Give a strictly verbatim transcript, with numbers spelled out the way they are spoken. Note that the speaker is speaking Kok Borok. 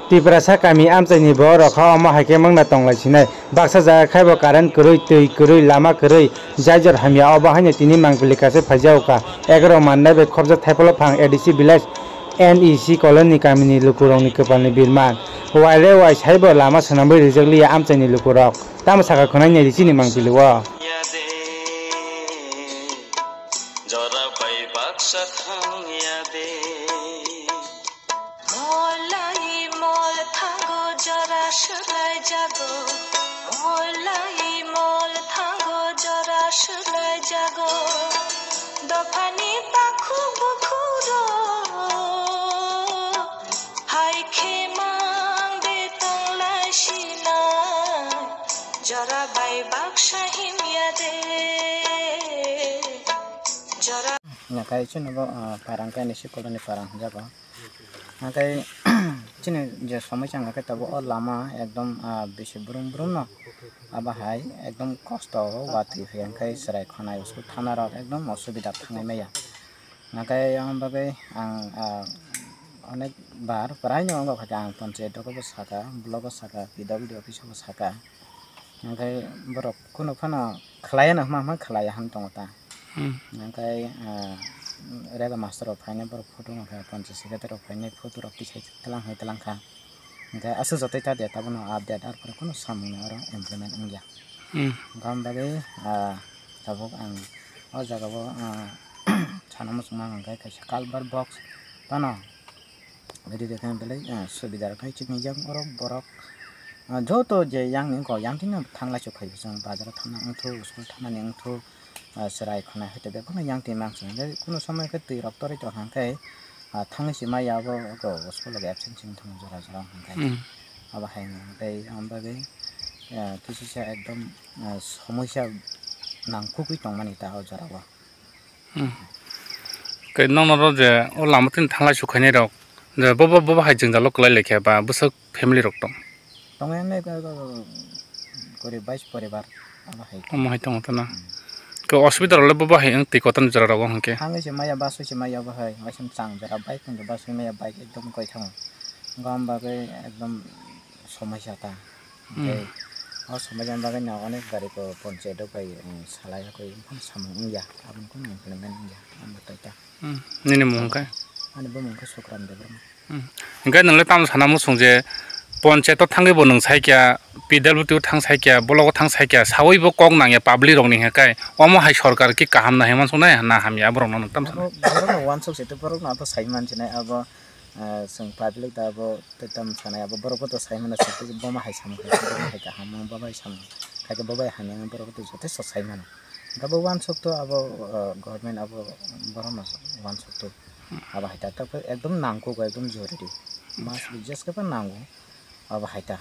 Tiprasa kami amchaini borok kha omo hai khe mangna tonglai sinai. Baksa jaga khai bo current kwrwi, twi kwrwi, lama kwrwi, jai jor hamya, obo haino tini mangpili kaisa phaijago kha. Egaroh mannai bai khoroksa Thaipolo phang A D C village N E C colony kamini lukurokni kwpalni birman. Wai re wai saibo lama swnamwi rijak liya amchaini lukurok. Tamo sakha khwnai nai ri chini mangpili o. Jora bai baksa thang ya de. Mol lai mol thango jora swlai jago. Mol lai mol thango jora swlai jago. Dophani takhuk bukhuro. Hai khe mang de tonglai sinai. Jora bai baksa himya de. Jora. Nakai chini bo, ah, parang khe ani sikolo ni parang jago. Hingkhe chini je somoi chang khe tabuk o lama ekdom, ah, bisi brum brum no. Abo hai ekdom kosto o watwi phi hingkhe chwrai khwnai school thana rok ekdom osubida thangwi maya. Hingkhe aboni bagwi ang, ah, onek bar prai no wngo kha ang panchayat o bo saka, block o saka, P W D office o bo saka. Hingkhe borok kunu phano khlai ya no hwnma hwnma khlai ya han tongo ta. Hmm. Hingkhe, ah, rega master rok phainai borok photo no kha, panchayat secretary rok phainai photo rok tisai tlang hai tlang kha. Hingkhe aswk jotoi ta de tabukno update ar pore kunu samung no oro implement wngya. Hmm. Hingkhe aboni bagwi, ah, tabuk ang o jaga o, ah, sana muchungma hingkhe kaisa culvert box phano. Ri rikha belai, ah, subida rok khai chini yang orok borok, ah, joto je yang ni kok yang tini thang lai chuk khai bising bazar o thang wngthu, school thang nani wngthu, ah, chwrai khwnai hai to bebak no yang twi mang sing. Kunu somoi khe twi rok toroi tong kha khe, ah, thangwi se maya abo school loge absent sing thang jora jora hwn khe. Hmm. Abo hai tei ang bagwi, ah, kisa ekdom, ah, somoisa nangkukwi tong mani ta o jora o. Hmm. Khe nono ro je o lama tini thanglai sukhainai rok je bobo bobo hai jwngjalo kwlai laikha ba bwswk family rok tong. Tongo yang nai ko, ko, ko, korib bais poribar abo hai. Omo hai tongo to na. Hmm. Ko osubida rok le bobo hai wng twi kotor ni jora rogo hwnkhe. Thangwi se maya baswi se maya bo hai waisam chang jora bike hwnkhe baswi maya bike ekdom koi thango. Gom bagwi ekdom somoisa ta. Hmm. Tei o somoisa bagwi no onek gari ko ponche dok bai, um, salai koi samung wngya aboni kunu implement wngya ang bo tei ta. Hmm. Nini mung khe? Ani bumung khe Sukram Debbarma. Hmm. Hingkhe nwng le tamo sana muchung je ponchayat o thangwi bo nwng sai kya, P W D o thang sai kya, block o thang sai kya, sawi bo kok nang ya public rok ni hingkhe omo hai sorkar ki kaham na hima song nai na hamya borok no nwng tamo sana? Abo borok no wansuk se to borok no abo sai man sinai abo, ah, chwng public da abo tei tamo sanai abo borok bo to sai mano se to bo ma hai samung khai bo ma hai kaham bo ma hai samung khai bo bai hamya borok bo to joto sai mano. Hingkhe bo wansuk to abo, ah, government abo borok no wansuk to. Abo hai ta, ta ekdom nangkuk, ekdom jorori. Mas jeske pa nango, abo hai ta.